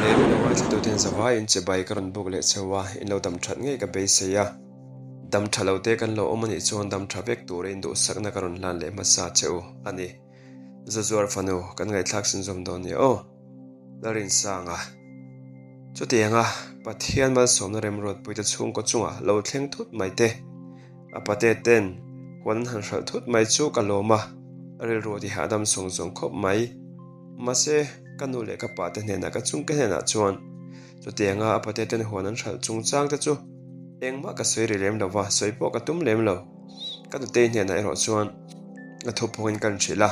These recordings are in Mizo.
Awle min lo ngaithlatuten zavaiin chibai ka rawn buk leh cheu a, in lo dam that ngei ka beisei a. Dam tha lo te kan lo awm anih chuan dam tha vek turin duhsakna ka rawn hlan leh hmasa che u a ni. Zazuar fanu kan ngaihthlak sin zawm dawn nia aw. Lalrinsanga. Chutianga Pathian malsawmna remruatpuite chhungkaw chunga lo thleng thut mai te, a pate ten huan an han hralh thut mai chu ka lawm a, rilru a ti hahdam sawng sawng khawp mai. Mahse, ka nu leh ka pa te hnenah ka chhungte hnenah chuan chutianga a pate ten huan an hralh chungchang te chu engmah ka sawi ri lem lo va, sawi pawh ka tum lem lo. Ka nutei hnenah erawh chuan ka thuphawngin ka inhrilh a,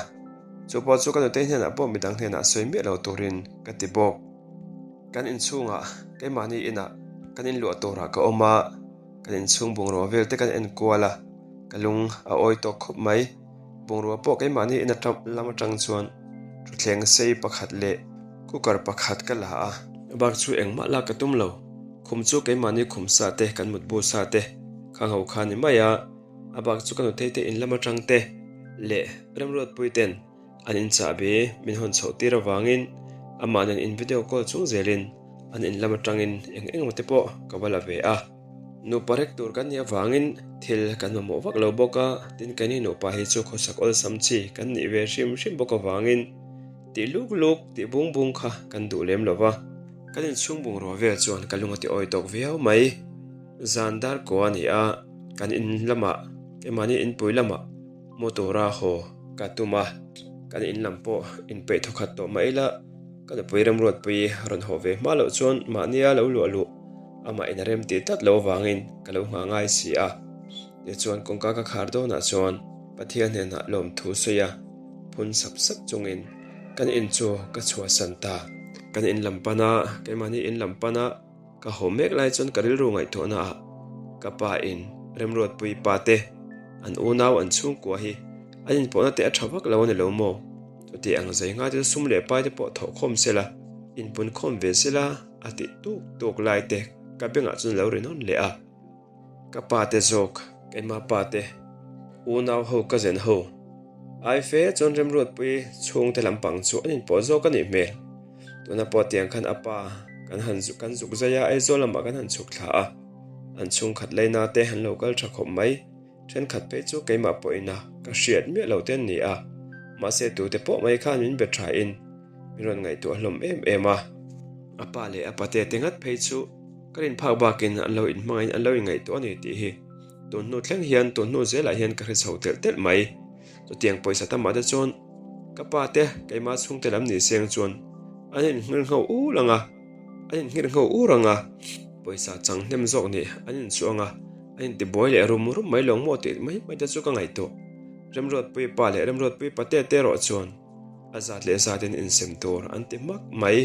chu pawh chu ka nutei hnenah pawh midang hnenah sawi miah lo turin ka ti bawk. Kan inchhungah keimahni inah kan inluah turah ka awm a, kan inchhung bungrua vel te kan en kual a, ka lung a awi tawk khawp mai. Bungrua pawh keimahni in atang lam atang chuan thutthleng sei pakhat leh cooker pakhat ka la a. Bak chu engmah lak ka tum lo, khum chu keimahni khum sa te kan mutbu sa te khang ho kha ni mai a, a bak chu ka nutei te in lam atang te leh remruatpui ten An in chahbi min hawn chhoh tir avangin amah nen in video call chung zelin an in lam atangin eng eng emaw te pawh ka va la ve a. Nupa rek tur kan nih avangin thil kan mamawh vak lo bawk a, tin keini nupa hi chu khawsak awlsam chi kan nih ve hrim hrim bawk avangin tih luk luk tih bung bung kha kan duh lem lo va. Kan inchhung bungrua vel chuan ka lung a ti awi tawk viau mai. Zan dar kua a ni a, kan in lamah keimahni inpui lamah Motor-a haw ka tum a, kan in lam pawh inpeih thawkhat tawh mah ila, ka nupui Remruatpui rawn haw ve hma loh chuan mahnia lo luah luh amah in a rem tih tlat lo avangin ka lo nghah ngai si a. Tichuan kawngka ka khar dawnah chuan Pathian hnenah lawmthu sawi a, phun sap sap chungin kan in chu ka chhuahsan ta. Kan in lam pana, keimahni in lam pana, Ka haw mek lai chuan ka rilru ngaihtuahna ah ka pa in Remruatpui pa te an unau an chhungkua hi an inpawhna te a tha vak lo a ni lo maw? Chuti ang zai ngai te chu sum leh pai te pawh thawh khawm se la, inpun khawm ve se la a tih tuk tuk lai te ka bengah chuan a lo ri nawn leh a. Ka pa te zawk, keimah pa te, unau ho ka zen ho. Ai fe chuan Remruatpui chhungte lampang chu an inpawh zawk a nih hmel. Tuna pawh tiang khan a pa kan han kan zuk zai a, Aizawl lamah kan han chhuk thla a. An chhungkhat leina te an lo kal tha khawp mai. Thenkhat phei chu keimah pawhin a ka hriat miah lo te an ni a. Mahse tute pawh mai khan min be tha in min rawn ngaihtuah hlawm em em a. A pa leh a pate te ngat phei chu Ka rinphak bakin an lo inhmangaihin an lo inngaihtuah a ni tih hi tun hnu thleng hian tun hnu zelah hian ka hre chho telh telh mai. Chutiang pawisa tamah te chuan ka pa te keimah chhungte lam ni seng chuan an inhngir ngho ur ang a, an inhngir ngho ur ang a, pawisa chang hnem zawk nih an inchuh ang a, an intibuai leh rum rum mai lawng maw tih mai mai te chu ka ngaihtuah. Remruatpui pa leh Remruatpui pate te erawh chuan A zat leh zatin insem tur an ti hmak mai.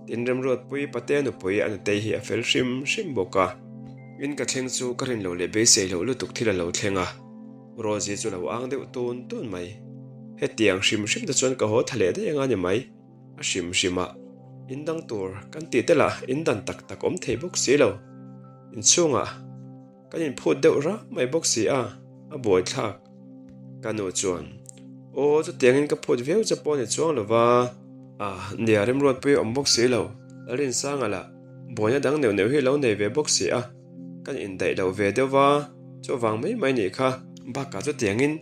Tin Remruatpui pate nupui a nutei hi a fel hrim hrim bawk a. In ka thleng chu ka rin loh leh beisei loh lutuk thil a lo thleng a. Rosie chu lo ang deuh tun tun mai. Hetiang hrim hrim te chuan ka haw tha leh daih anga ni mai. A hrim hrim a, in dang tur kan tih te lah in dan tak tak awm thei bawk si lo. Inchhungah. Kan inphut deuh rah mai bawk si a, a buaithlak. Ka nu chuan, Aw, chutiangin ka phut viau che pawh ni chuang lo va. A, nia remruatpui a awm bawk si lo, Lalrinsanga lah buaina dang neuh neuh hi lo nei ve bawk si a, kan indaih loh ve deuh va, chuvang mai mai nih kha. Bakah chutiangin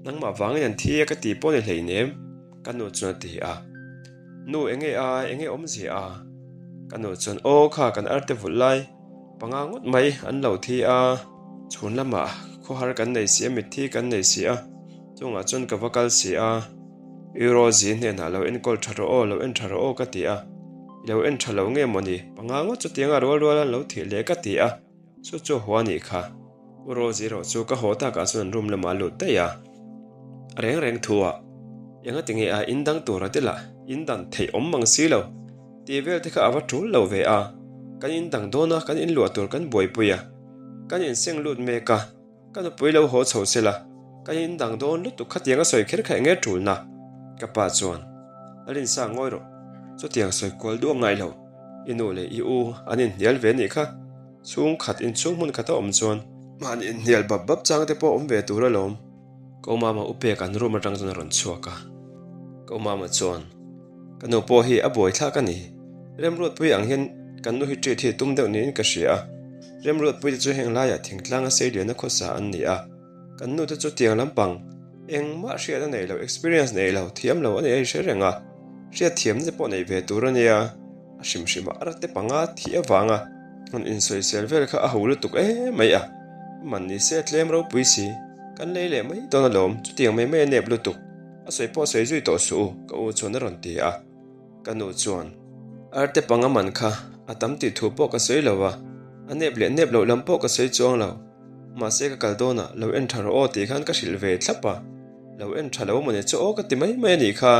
nangmah vangin an thi a ka ti pawh ni hleinem, ka nu chuan a ti a. Nu, enge a, enge awmzia a? Ka nu chuan, Aw, kha kan arte vulh lai. Panga ngawt mai an lo thi a, chhun lamah khawhar kan nei si a, mitthi kan nei si a, chungah chuan ka va kal si a, Eurozi hnenah lo enkawl tha rawh aw, lo en tha rawh aw ka ti a, i lo en tha lo nge mawni, panga ngawt chutianga rual rual an lo thih leh ka ti a, chu chu haw a nih kha. Rosie erawh chu ka haw takah chuan an room lamah a lut daih a, a reng reng thu ah enga tinge a in dang tura te lah in dan theih awm mang si lo. Tih vel te kha a va tul lo ve a, kan in dang dawn a, kan in luah tur kan buaipui a, kan in seng lut mek a, ka nupui lo haw chho se la, kan in dang dawn lutuk khatiang a sawi kher kha enge tulna? Ka pa chuan a rinsa ngawi rawh, chutiang sawi kual duh a ngai lo, i nu leh i u an inhnial ve nih kha, chhungkhat inchhung hmun khat a awm chuan mahni inhnial bap bap chang te pawh awm ve tur alawm. Ka umama u pek an room atang chuan a rawn chhuak a, ka umama chuan. Ka nu pawh hi a buaithlak a ni. Remruatpui ang hian kan nu hi treat hi tum deuh niin ka hria a. Remruatpui te chu heng laiah thingtlang a seiliana khawsa an ni a. Kan nu te chu tiang lampang engmah hriat a nei lo, experience nei lo, thiam lo a nih a inhre reng a. Hriat thiamna te pawh nei ve tur a nia. A hrim hrim a ar te panga thih avanga han insawisel vel kha a ho lutuk em mai a. Man ni se tlem ropui si, kan lei leh mai dawn alawm, chutiang mai mai a nep lutuk. A sawi pawh sawi zui tawh suh u, ka u chuan a rawn ti a. Ka nu chuan, Arte panga man kha a tam tih thu pawh ka sawi lo a, a nep leh nep loh lam pawh ka sawi chuang lo. Mahse ka kal dawnah lo en tha rawh aw tih khan ka hrilh ve thlap a. Lo en tha lo mawni chu aw ka ti mai mai a nih kha.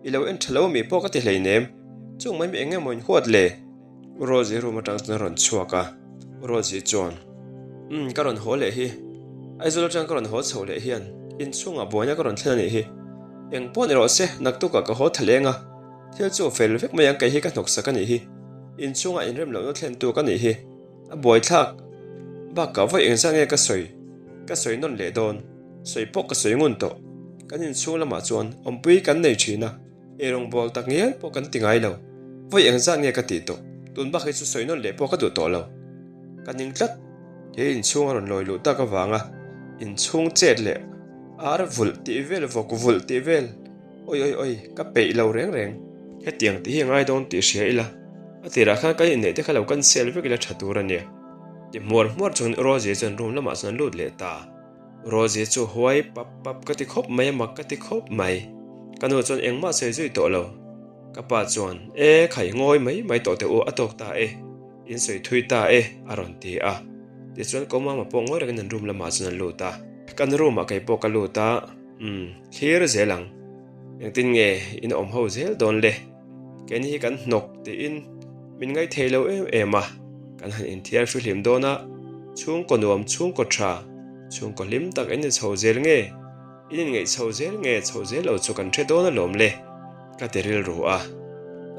I lo en tha lo mi pawh ka ti hleinem. Chung mai mi eng emaw in huat le? Rosie room atang chuan a rawn chhuak a, Rosie chuan, Umm, ka rawn haw leh hi. Aizawl atang ka rawn haw chho leh hian inchhungah buaina ka rawn thlen a nih hi. Eng pawh ni rawh se, naktukah ka haw tha leng a. Thil chu fel vek mai ang kei hi ka hnawksak a nih hi. Inchhungah inrem lohna thlentu ka nih hi. A buaithlak bakah vawi engzah nge ka sawi? Ka sawi nawn leh dawn. Sawi pawh ka sawi ngun tawh. Kan inchhung lamah chuan awmpui kan nei thin a. Eirawngbawl tak ngial pawh kan ti ngai lo. Vawi engzat nge ka tih tawh? Tun bak hi chu sawi nawn leh pawh ka duh tawh lo. Ka ning tlat. He inchhung a rawn lawi luh tak avanga inchhung chet leh ar vulh tih vel vawk vulh tih vel oi oi oi ka peih lo reng reng. Hetiang tih hi a ngai dawn tih hria ila, a tirah khan kan inneih te kha lo cancel vek ila tha tur a nia. Ti hmuar hmuar chuan Rosie chuan room lamah chuan a lut leh ta. Rosie chu huai pap pap ka ti khawp mai a mak ka ti khawp mai. Ka nu chuan engmah sawi zui tawh lo. Ka pa chuan, E khai ngawi mai mai tawh teh u a tawk ta e, in sawi thui ta e a rawn ti a. Tichuan ko mama pawh ngawi rengin an room lamah chuan an lut a. Kan room ah kei pawh ka lut a, umm thlir zel ang. Engtin nge in awm ho zel dawn le? Keini hi kan hnawk tiin min ngaithei lo em em a, kan han inthiar hruihlim dawn a, chhungkaw nuam chhungkaw tha, chhungkaw hlim tak in ni chho zel nge, in inngeih chho zel nge chho zel lo chu kan hre dawn alawm le, ka ti rilru a.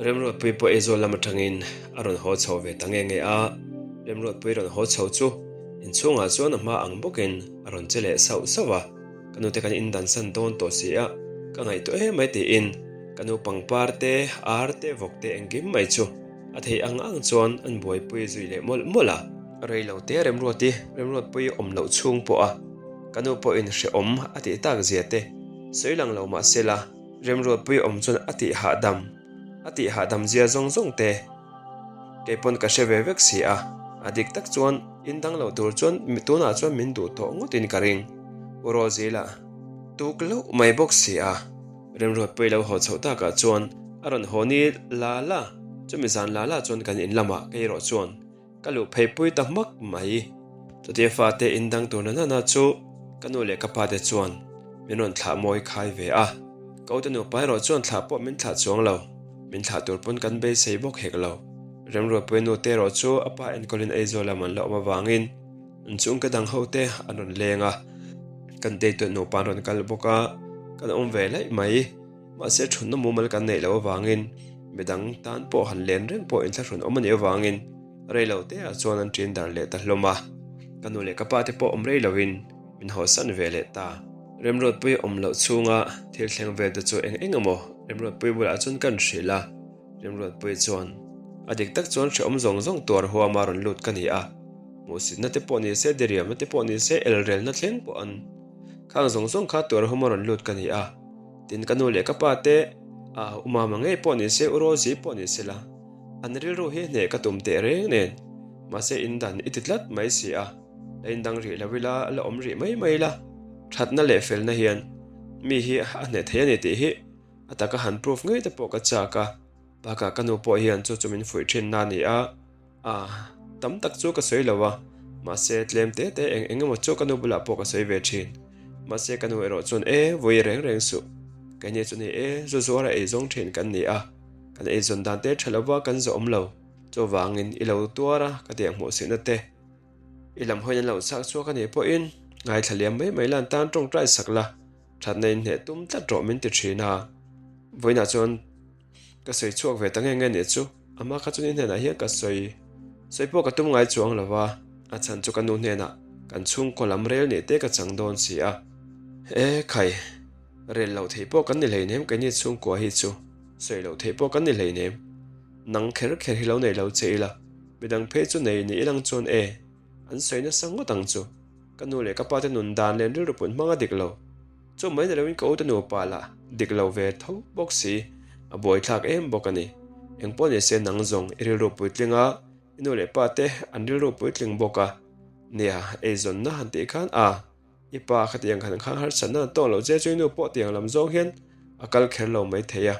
Remruatpui pawh Aizawl lam atangin a rawn haw chho ve ta nge nge a, Remruatpui rawn haw chho chu inchhungah chuan a hma ang bawkin a rawn che leh sauh sauh a. Ka nute kan indansan dawn tawh si a, ka ngaihtuah em mai tiin ka nu pangpar te, ar te, vawk te engkim mai chu a theih ang ang chuan an buaipui zui leh mawlh mawlh a. Rei lo te Remruati, Remruatpui awm loh chhung pawh a ka nu pawhin hrehawm a tih tak zia te sawi lang lo mah sela Remruatpui awm chuan a tih hahdam, a tih hahdam zia zawng zawng te Kei pawn ka hre ve vek si a, a dik tak chuan in dang loh tur chuan tunah chuan min duh tawh ngawtin ka ring. U Rosie-lah tuk loh mai bawk si a, Remruatpuii lo haw chhoh takah chuan a rawn haw ni la la, chumi zan la la chuan kan in lamah kei erawh chuan Ka luh phei pui ta hmak mai. Chutia fate in dang tur nana na chu ka nu leh ka pa te chuan min rawn thlah mawi khai ve a. Ka ute nupa erawh chuan thlah pawh min thlah chuang lo. Min thlah tur pawn kan beisei bawk hek lo. Remruatpuia nu te erawh chu a pa enkawlin Aizawl lam an la awm avangin an chhungkaw dang ho te an rawn leng a. Kan teituah nupa an rawn kal bawk a, kan awm ve laih mai. Mahse thunna mumal kan neih loh avangin midang tan pawh han len reng pawh inthlahrun awm a nih avangin rei lo te ah chuan an ṭin dar leh ta hlawm a. Ka nu leh ka pa te pawh awm rei loin min hawsan ve leh ta. Remruatpui awm loh chhunga thil thleng vel te chu eng eng emaw Remruatpui bulah chuan kan hrilh a. Remruatpui chuan a dik tak chuan hrehawm zawng zawng tuar huama rawn lut ka ni a. Hmuhsitna te pawh ni se, diriamna te pawh ni se, elrelna thleng pawh an khang zawng zawng kha tuar huama rawn lut ka ni a. Tin ka nu leh ka pa te, a u mama ngei pawh ni se, u Rosie pawh ni se la, an rilru hi hneh ka tum teh reng nen, mahse in dan i ti tlat mai si a, la indang rih lo ila, la awm rih mai mai ila, thatna leh felna hian mi hi a hneh thei a ni tih hi a taka han proof ngei te pawh ka chak a, bakah ka nu pawh hian chu chu min fuih thin na a ni a. A, tam tak chu ka sawi lo a, mahse tlem te te eng eng emaw chu ka nu bulah pawh ka sawi ve thin. Mahse ka nu erawh chuan e, vawi reng reng suh. Keini chu ni e, zu zuara eizawng thin kan ni a, kan eizawn dan te tha lova kan zawh awm lo. Chuvangin i lo tuar a, ka tiang hmuh sihna te i lam hawiin an lo chak chhuak a nih pawhin ngaithla liam mai mai lan tan tawngtai sak la, thatna inhneh tum tlat rawh min ti thin a. Vawiinah chuan. Ka sawi chhuak ve ta nge nge nih chu, amah kha chuni hnenah hian ka sawi sawi pawh ka tum ngai chuang lo va, a chhan chu ka nu hnenah kan chhungkaw lam rel nih te ka chang dawn si a. E khai, rel loh theih pawh kan ni hleinem keini chhungkua hi chu sawi loh theih pawh kan ni hleinem. Nang kher kher hi lo nei lo che ila, midang phei chu nei ni ilang chuan e, an sawi nasa ngawt ang chu. Ka nu leh ka pa te nun dan leh rilru put hmang a dik lo. Chu mai ni loin ka ute nupa lah dik lo ve tho bawk si, a buaithlak em bawk a ni. Engpawh ni se nang zawng i rilru puitling a, i nu leh pa te an rilru puitling bawk a. Nia, eizawnna han tih khan a. I pa khatiang khan khan harsatna an tawk loh che chu i nu pawh tiang lam zawng hian a kal kher lo mai thei a.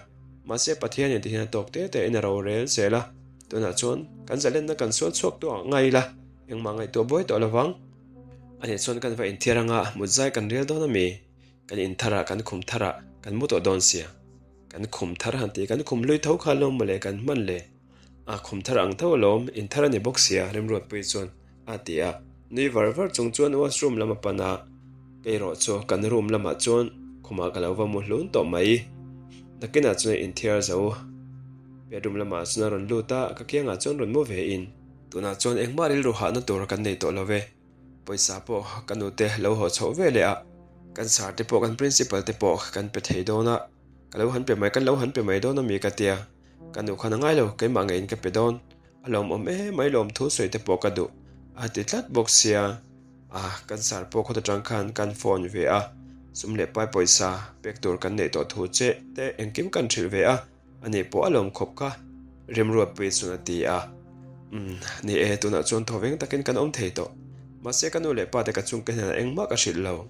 Mahse Pathianin ti hian a tawk te te in a rorel zel a. Tunah chuan kan zalenna kan sual chhuak tawh ah ngai ila engmah ngaihtuah buai tawh lovang. Ani chuan kan va inthiar anga mut zai kan rel dawn ami? Kan inthar ah kan khum thar ah kan mu tawh dawn sia. Kan khum thar han tih kan khum hlui tho kha lawm mawle kan hman le. A khum thar ang tho alawm, inthar a ni bawk sia Remruatpui chuan a ti a. Nui var var chung chuan washroom lam a pan a, kei erawh chu kan room lamah chuan khumah ka lo va mu hlun tawh mai. Nakinah chuan a inthiar zo. Bedroom lamah chuan a rawn lut a, ka kiangah chuan rawn mu ve in. Tunah chuan engmah rilru hahna tur kan nei tawh lo ve. Pawisa pawh ka nute lo haw chhoh ve leh a, kan sir te pawh kan principal te pawh kan pe thei dawn a, ka lo han pe mai kan lo han pe mai dawn a mi ka tia. Ka nu khan a ngai lo, keimah ngeiin ka pe dawn. A lawmawm em mai lawm thu sawi te pawh ka duh a ti tlat bawk sia. A, kan sar pawh khawt atang khan kan phone ve a, sum leh pai pawisa pek tur kan neih tawh thu che te engkim kan hrilh ve a, ani pawh a lawm khawp kha Remruatpui chuan a ti a. Umm, ni e, tunah chuan thaw veng takin kan awm thei tawh. Mahse ka nu leh pa te ka chungte hnenah engmah ka hrilh lo.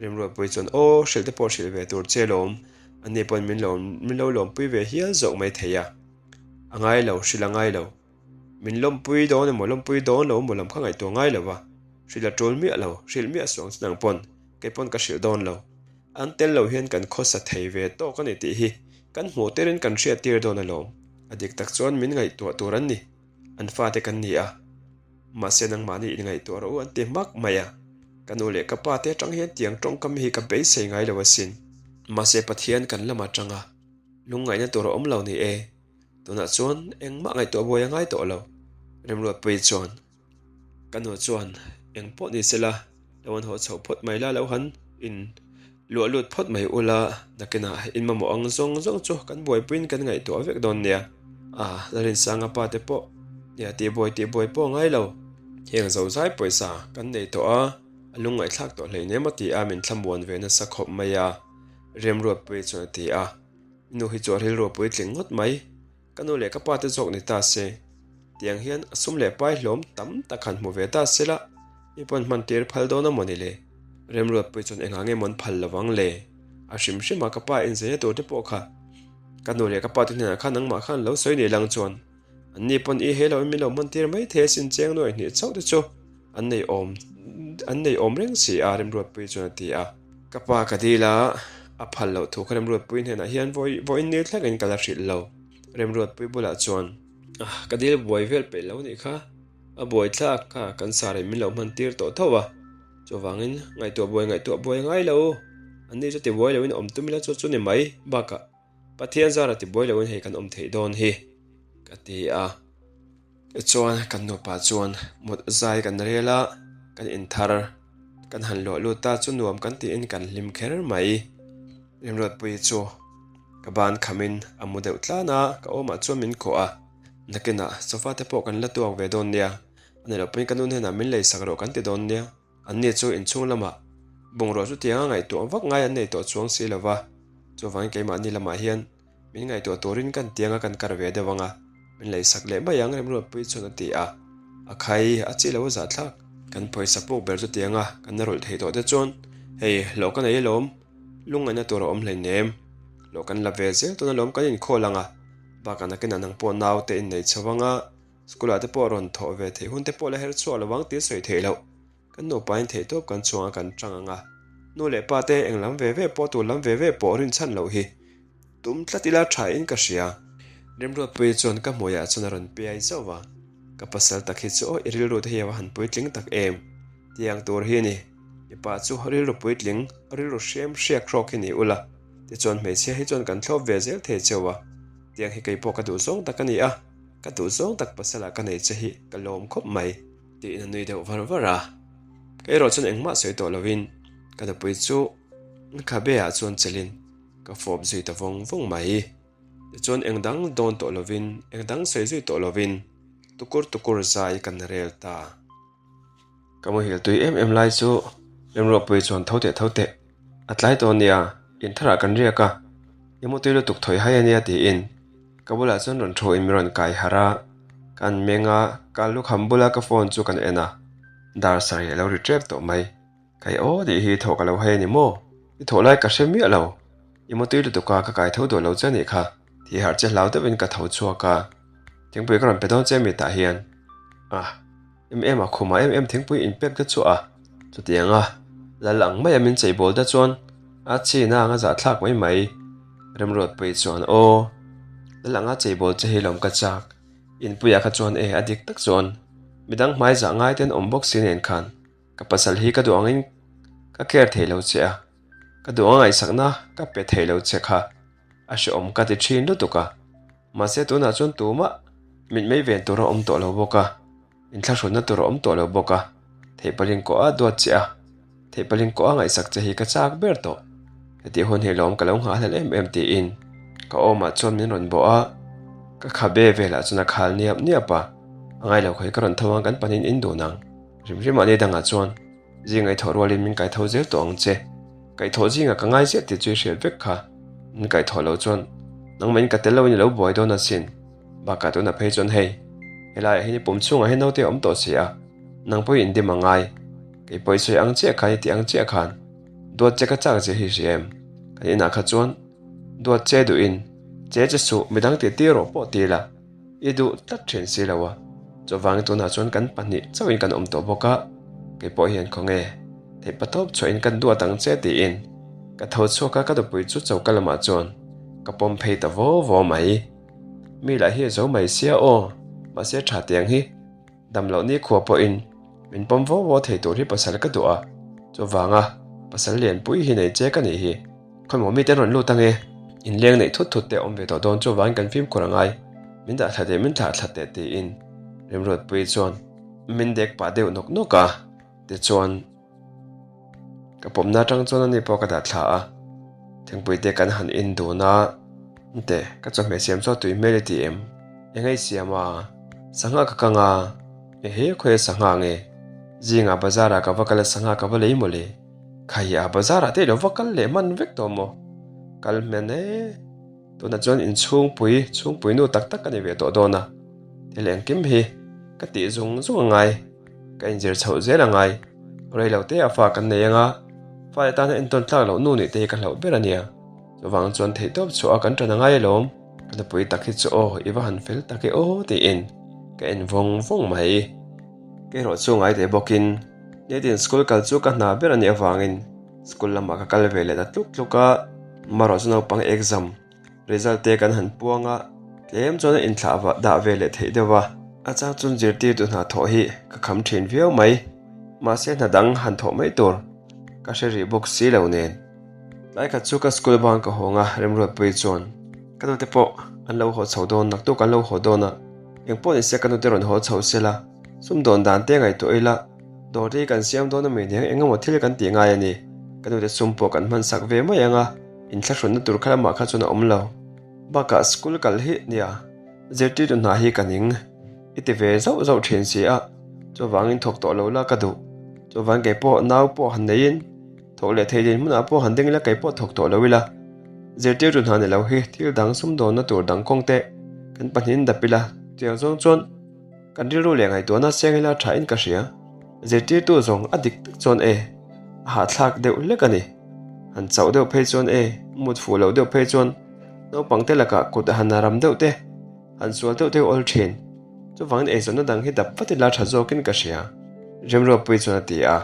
Remruatpui chuan aw, hrilh te pawh hrilh ve tur che lawm, ani pawn min lo min lo lawmpui ve hial zawk mai thei a. A ngai lo, hrilh a ngai lo. Min lawmpui dawn emaw lawmpui dawn lo emaw lam kha ngaihtuah ngai lo va, hrilh a tul miah lo, hrilh miah suang chu nang pawn kei pawn ka hrilh dawn lo. An tel lo hian kan khawsa thei ve tawk a ni tih hi kan hmuh tirin kan hriat tir dawn alawm. A dik tak chuan min ngaihtuah tur an ni, an fate kan ni a. Mahse nangmahni inngaihtuah rawh u an ti hmak mai a. Ka nu leh ka pa te atang hian tiang tawngkam hi ka beisei ngai lo asin. Mahse Pathian kan lam atang a lungngaihna tur a awm lo ni e. Tunah chuan engmah ngaihtuah buai a ngai tawh lo. Remruatpui chuan ka nu chuan eng pawh ni sela lo han haw chhoh phawt mai la lo han in luah lut phawt mai ula nakinah in mamawh ang zawng zawng chu kan buaipuiin kan ngaihtuah vek dawn nia. A Lalrinsanga pa te pawh nia tihbuai tihbuai pawh a ngai lo. Heng zozai pawisa kan nei tawh a, a lungngaihthlak tawh hleinem a ti a min thlamuan ve nasa khawp mai a, Remruatpui chuan a ti a. I nu hi chu a rilru a puitling ngawt mai. Ka nu leh ka pa te zawk ni ta se. Tiang hian a sum leh pai hlawm tam tak han hmu ve ta se la, mi pawn hman tir phal dawn a maw ni le? Remruatpui chuan engah nge mawn phal lo ang le? A hrim hrim a ka pa inzeina tur te pawh kha ka nu leh ka pa te hnenah khan nangmah khan lo sawi nei lang chuan Anni pawn i he loin min lo hman tir mai thei asin cheng nuai hnih chauh te chu an nei awm an nei awm reng si a Remruatpui chuan a ti a. Ka pa ka dil a, a phal loh thu kha Remruatpui hnenah hian vawi vawiin nil thlengin ka la hrilh lo. Remruatpui bulah chuan ka dil buai vel peih lo nih kha, a buai thlak kha kan sarin min lo hman tir tawh tho a, chuvangin ngaihtuah buai ngaihtuah buai a ngai lo, anni chu tibuai loin awm tum ila chu chu ni mai bakah Pathian zara tibuai loin hei kan awm theih dawn hi ka ti a. Tichuan kan nupa chuan mut zai kan rel a, kan inthar kan han luah lut ta chu nuam kan tiin kan hlim kher mai. Remruatpui chu ka ban khamin a mu deuh tlan a, ka awmah chuan min kawh a, nakinah sofa te pawh kan la tuak ve dawn nia, a ni loh pawhin ka nu hnenah min leisak rawh kan ti dawn nia. Anni chu inchhung lamah bungrua chu tianga ngaihtuah vak ngai an nei tawh chuang si lo va, chuvangin keimahni lamah hian min ngaihtuah turin kan tianga kan kar ve deuh ang a, min leisak leh mai ang Remruatpui chuan a ti a. A khai, a chi lo a zahthlak. Kan pawisa puk ber chu tianga kan rawlh theih tawh te chuan hei hlawh ka nei alawm, lungngaihna tur a awm hleinem. Hlawh kan la ve zel tawn alawm kan inkhawl ang a, bakah nakinah nang pawh naute innei chho ang a, School ah te pawh rawn thawh ve theih hun te pawh la her chhuak lo ang tih sawi theih loh. Kan nupain theih tawp kan chhuang a kan tang ang a. Nu leh pa te eng lam ve ve pawh tur lam ve ve pawh rinchhan loh hi tum tlat ila tha in ka hria. Remruatpuii chuan ka hmuiah chuan a rawn piai zauh va. Ka pasal tak hi chu aw i rilru te hi a va han puitling tak em. Tiang tur hi a ni. Mipa chu rilru puitling, rilru hriam hriak hrawk hi ni ula. Tichuan hmeichhia hi chuan kan thlawp ve zel thei cheu a. Tiang hi keipawh ka duh zawng tak a ni a. Ka duh zawng tak pasala ka nei che hi ka lawm khawp mai. Tiin a nui deuh var var a. Ka erawh chuan engmah sawi tawh lovin ka nupui chu khabe ah chuan chelin ka fawp zui ta vawng vawng mai. Tichuan eng dang dawn tawh lovin, eng dang sawi zui tawh lovin tukur tukur zai kan rel ta. Ka muhil tui em em lai chu Remruatpuii chuan tho teh tho teh, a tlai tawh ania, intharah kan riak a, i mutui lutuk thawi hai ania tiin ka bulah chuan rawn thu in min rawn kai harh a, kan meng a, ka lukham bula ka phone chu kan en a, dar sarih a lo ri tep tawh mai. Kai aw tih hi thawh ka lo hai a ni maw? I thawh lai ka hre miah lo. I mutui lutuk a, ka kai tho duh lo che a nih kha. Thih harh che hlau deuhin ka tho chhuak a, thingpui ka rawn pe dawn che mi tah hian. Ah, em em a khumah em em thingpui in pek te chu a. Chutiang a, lal ang maia min chei bawl te chuan a chhin a anga zahthlak mai mai. Remruatpui chuan aw, lal anga chei bawl che hi lawm ka chak. Inpuiah kha chuan e, a dik tak chuan midang hmai zah ngai ten awm bawk si nen khan. Ka pasal hi ka duh angin ka care thei lo che a, ka duh anga ngaihsakna ka pe thei lo che kha a hrehawm ka ti thin lutuk a. Mahse tunah chuan tumah mitmei ven tur a awm tawh lo bawk a, inthlahrunna tur a awm tawh lo bawk a, theihpalin kawh a duat che a, theihpalin kawh a ngaihsak che hi ka chak ber tawh. Hetih hun hi lawm ka lo nghahhlel em em tiin ka awmah chuan min rawn bawh a, ka khabe velah chuan a khal niap niap a, a ngailo khawi ka rawn tho ang kan panin in dun ang. Rim rim ah ni dangah chuan zing ngaihthawh rualin min kaitho zel tawh ang che. Kaihthawh zingah ka ngai ziah tih chu i hriat vek kha. Min kaihthawh loh chuan nangmahin ka tel loin i lo buai dawn asin. Bakah tunah phei chuan hei, helaiah hian i pum chhungah hian naute a awm tawh si a, nang pawh i indim a ngai. Kei pawh i sawi ang chiah khan i tih ang chiah khan duat che ka chak zia hi hria em? Kan inah kha chuan duat che duhin che che suh midang tih tir rawh pawh ti la. I duh tlat thin si lo a, chuvangin tunah chuan kan pahnih chauhin kan awm tawh bawk a, kei pawh hian khawnge theih patawp chhuahin kan duat ang che tiin ka tho chhuak a, ka nupui chu choka lamah chuan ka pawm phei ta vaw vaw mai. Mi lah hi a zo mai sia aw, mahse tha tiang hi dam loh nikhua pawhin min pawm vaw vaw thei tur hi pasal ka duh a, chuvanga pasal lianpui hi nei che ka nih hi. Khawimaw mite an rawn lut ange, inleng neih thut thut te a awm ve tawh dawn chuvangin kan fimkhur a ngai, min dah thla teh min thlah thla teh tiin Remruatpuii chuan min dek pah deuh nawk nawk a, tichuan ka pawmna atang chuan ani pawh ka dah thla a, thingpui te kan han in dun a, Nte ka chawhmeh siam chu a tui hmel i ti em? Eng a i siam a? Sangha ka kang a, ehe khawi a sangha nge? Zingah bazar ah ka va kal a sangha ka va lei mawle. Khai a bazar ah te i lo va kal leh hman vek tawh maw? Kal hmen e. Tunah chuan inchhungpui, chhungpui nu tak tak ka ni ve tawh dawn a. Thil engkim hi ka tih zung zung a ngai, ka inzir chhoh zel a ngai. Rei lo te ah fa kan nei anga, fa leh tana entawn tlak loh nu nih te hi ka hlauh ber a nia. Chuvang chuan theihtawp chhuah a kan ṭan a ngai alawm. Ka nupui tak hi chu aw, i va han fel tak e aw tiin ka en vawng vawng mai. Kerawh chu ngai teh bawkin Nitin school kal chu ka hna ber a nih avangin school lamah ka kal ve leh ta tluk tluk a, marawh chu naupang exam result te kan han puang a, tlem chuan a inthlah vah dah ve leh theih deuh a. A chang chuan zirtirtu hna thawh hi ka kham thin viau mai, mahse hna dang han thawh mai tur ka hre rih bawk si lo nen. Tlai khat chu ka school bang ka hawng a, Remruatpuii chuan ka nute pawh an lo haw chho dawn, naktuk an lo haw dawn a, engpawh ni se ka nute rawn haw chho se la, Sumdawn dan te ngaihtuah ila, dawr te hi kan siam dawn ami hneng eng emaw thil kan tih ngai a ni. Ka nute sum pawh kan hman sak ve mai ang a, inthlahrunna tur kha lamah kha chuan a awm lo. Bakah school kal hi nia, zirtirtu hna hi ka ning. I ti ve zauh zauh thin si a, chuvangin thawk tawh lo la ka duh. Chuvang kei pawh nau pawh han neiin thawk leh thei din hmunah pawh han ding ila kei pawh thawk tawh lo ila. Zirtirtu hna ni lo hi thil dang sumdawnna tur dang kawng te kan pahnihin dap ila, tiang zawng chuan. Kan rilru leh ngaihtuahna seng ila tha in ka hria. Zirtirtu zawng a dik tak chuan e, a hahthlak deuh hlek a ni. Han chauh deuh phei chuan e, mut fuh loh deuh phei chuan naupangte lakah kut a han ram deuh te, han sual deuh deuh awl thin. Chuvangin eizawnna dang hi dap vat ila tha zawkin ka hria, Remruatpui chuan a ti a.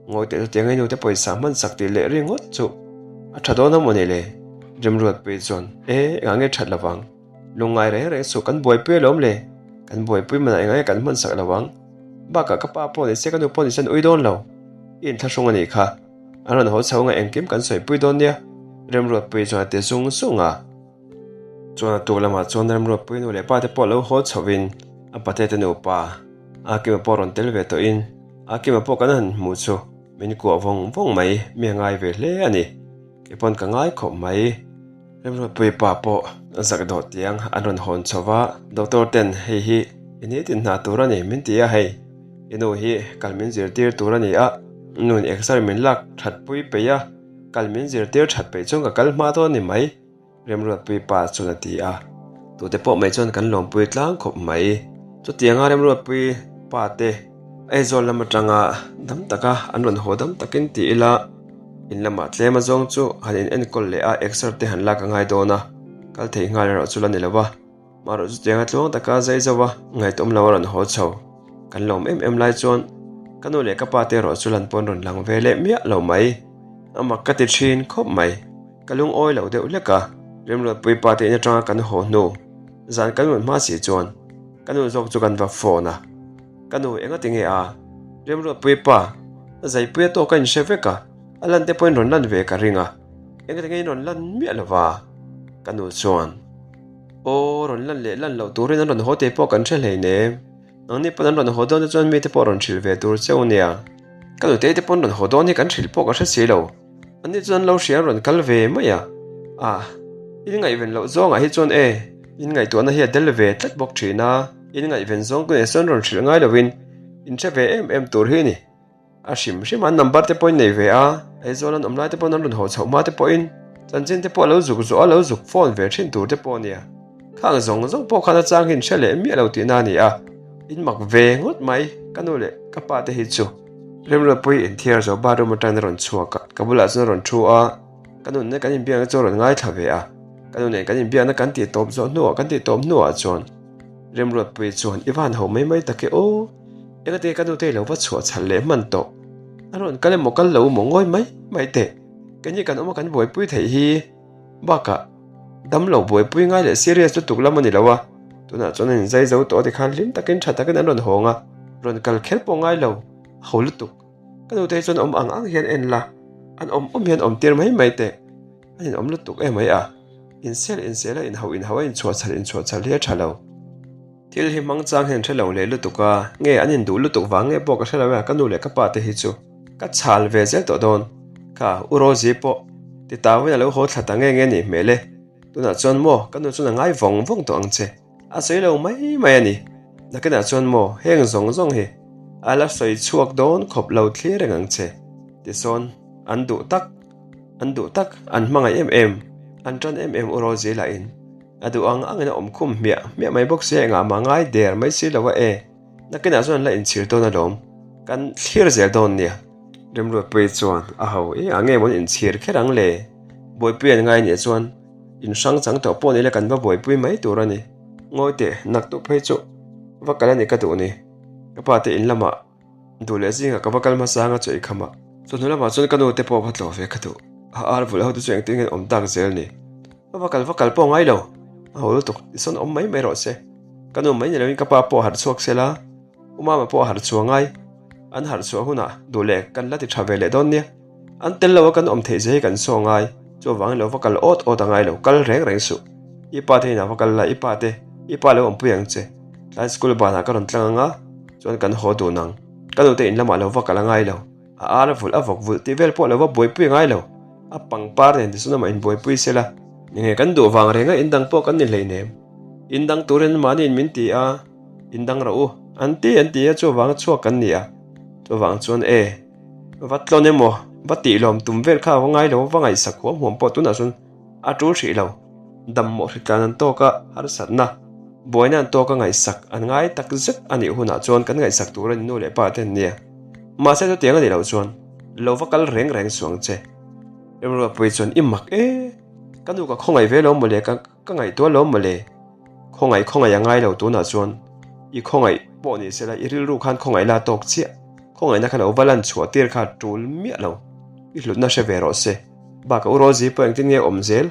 Ngawi teh chutiang i nute pawisa hman sak tih leh ringawt chu a tha dawn a maw ni le? Remruatpui chuan e, engah nge that lovang? Lungngai reng reng suh kan buaipui alawm le, kan buaipui manah engai kan hman sak lo ang. Bakah ka pa pawh ni se ka nu pawh ni se an ui dawn lo. I inthlahrung a nih kha. An rawn haw chho anga engkim kan sawipui dawn nia, Remruatpui chuan a ti zung zung a. Chuan a tuk lamah chuan Remruatpui nu leh pa te pawh lo haw chhohin a pate te nupa Akima pawh rawn tel ve tawhin Akima pawh kan han hmuh chu min kuah vawng vawng mai, mi a ngai ve hle a ni. Kei pawn ka ngai khawp mai. Remruatpui pa pawh zak dawh tiang an rawn hawn chho va, Doctor ten hei hi i nitin hna tur a ni min ti a hei, i nu hi kal min zirtir tur a ni a, nun exer min lak that pui peih a, kal min zirtir that peih chuan ka kal hma dawn ni mai. Remruatpui pa chuan a ti a, tute pawh mai chuan kan lawmpui tlang khawp mai. Chutianga Remruatpui pa te Aizawl lam atanga dam taka an rawn haw dam takin ti ila, in lamah tlem a zawng chu han in enkawl leh a, exer te han lak a ngai dawn a, kal thei nghal erawh chu la ni lo va. Marawh chutianga tluang taka zai zo a, ngaihtuam lo a rawn haw chho. Kan lawm em em lai chuan ka nu leh ka pa te erawh chu lan pawn rawn lang ve leh miah lo mai. A mak ka ti thin khawp mai. Ka lungawi lo deuh hlek a, Remruatpui pa te in atanga kan haw hnu zan kan rawn hma si chuan ka nu zawk chu kan va phone a. Ka nu enga ti nge a? Remruatpui pa, zaipui a tawk a inhre vek a, a lan te pawhin rawn lan ve ka ring a, enga ti nge in rawn lan miah lo va? Ka nu chuan. Aw, rawn lan leh lan loh turin an rawn haw teh pawh kan hre hlei nem. Nangni pawn an rawn haw dawn te chuan mite pawh rawn hrilh ve tur cheu nia. Ka nutei te pawn rawn haw dawn hi kan hrilh pawh ka hre si lo. Anni chuan an lo hria an rawn kal ve mai a. Ah, in ngaihven loh zawngah hi chuan e, in ngaihtuahna hi a del ve tlat bawk thin a. In ngaihven zawng te nen sawn rawn hrilh ngai lovin in hre ve em em tur hi a ni. A hrim hrim an number te pawhin nei ve a, Aizawl an awm lai te pawhin an rawn haw chhoh hma te pawhin chanchin te pawh a lo zuk zawh a lo zuk phone ve thin tur te pawh a nia. Khang zawng zawng pawh khan a chang hi in hre leh miah lo tihna a ni a, in mak ve ngawt mai ka nu leh ka pa te hi chu. Remruatpui inthiar zo bathroom atangin a rawn chhuak a, ka bulah chuan a rawn thu a, ka nun nen kan inbiakna chu a rawn ngaithla ve a, ka nu nen kan inbiakna kan tih tawp zawh hnuah kan tih tawp hnuah chuan Remruatpui chuan i van ho mai mai tak e aw. Engate ka nute lo va chhuah chhal leh hman tawh. A rawn kal emaw kal lo maw ngawi mai mai teh. Keini kan awm a kan buaipui theih hi bakah dam lo buaipui ngai leh serious lutuk lam a ni lo a. Tunah chuan an inzai zo tawh a tikhan hlim takin tha takin an rawn hawng a, rawn kal kher pawh ngai lo, a ho lutuk. Ka nute hi chuan awm ang ang hian en la, an awm awm hian awm tir mai mai teh. A inawm lutuk emai a, insel insel a inhauh inhauh a inchhuah chhal inchhuah chhal hi a tha lo. Thil hi hmang chang hian hre lo leh lutuk a, nge an induh lutuk vang nge pawh ka hre lo e, ka nu leh ka pa te hi chu ka chhal ve zel tawh dawn. Kha U Rosie pawh ti tauin a lo haw thla ta nge nge nih hmel e, tunah chuan maw ka nu chuan a ngai vawng vawng tawh ang che, a sawi lo mai mai a ni. Nakinah chuan maw heng zawng zawng hi a la sawi chhuak dawn khawp lo thlir reng ang che, tisawn an duh tak, an duh tak, an hmangaih em em, an tan em em U Rosie lahin. A duh ang angin a awm khum hmiah hmiah mai bawk sia engah mah ngai der mai si lo a e. Nakinah chuan an la inchhir dawn alawm. Kan thlir zel dawn nia. Remruatpuii chuan a ho e a nge maw an inchhir kher ang le? Buaipui an ngai nih chuan in hrang chang tawh pawh ni ila kan va buaipui mai tur a ni. Ngawi teh, naktuk phei chu va kal a ni ka duh ni. Ka pa te in lamah Duh leh zingah ka va kal hmasa anga chaw i kham a. Chawhnu lamah chuan ka nu te pawh va tlawh ve ka duh. A ar vulh ho te chu engtin nge awm tak zel ni. Ka va kal va kal pawh ngai lo. A ho lutuk, tisawn awm mai mai rawh se. Ka nu mai ni loin ka pa pawh a harh chhuak sela, U Mama pawh a harh chhuah ngai. An harh chhuah hunah duh leh kan la ti tha ve leh dawn nia. An tel lo a kan awm theih zia hi kan saw ngai, chuvangin lo va kal awt awt a ngai lo, kal reng reng suh. I pa te inah va kal la, i pa te, i pa lo awmpui ang che. Tlai school banah ka rawn tlang ang a, chuan kan haw dun ang. Ka nute in lamah lo va kal a ngai lo, a ar a vulh a vawk vulh tih vel pawh lo va buaipui a ngai lo. A pangpar nen tichuan amah inbuaipui sela. Enge kan duh vang renga in dang pawh kan ni hleinem. In dang turin mahniin min ti a, in dang rawh u, an ti an ti a, chuvanga chhuak kan ni a. Chuvang chuan e. Va tlawn emaw, va tih lawm tum vel kha a va ngai lo, va ngaihsak huam huam pawh tunah chuan a tul hrih lo. Dam mawh hritlan an tawk a, harsatna, buaina an tawk a ngaihsak an ngai tak zet a nih hunah chuan kan ngaihsak tur a ni nu leh pa te an nia. Mahse chutiang a nih loh chuan lo va kal reng reng suh ang che. Remruatpui chuan i mak e, ka nu ka khawngaih ve lo mawle ka. Ka ngaihtuah lo mawle. Khawngaih khawngaih a ngai lo tunah chuan i khawngaih pawh ni sela i rilru khan khawngaih la tawk chiah. Khawngaihna kha lo va lan chhuah tir kha tul miah lo. I hlutna hre ve rawh se. Bakah U Rosie pawh engtin nge awm zel?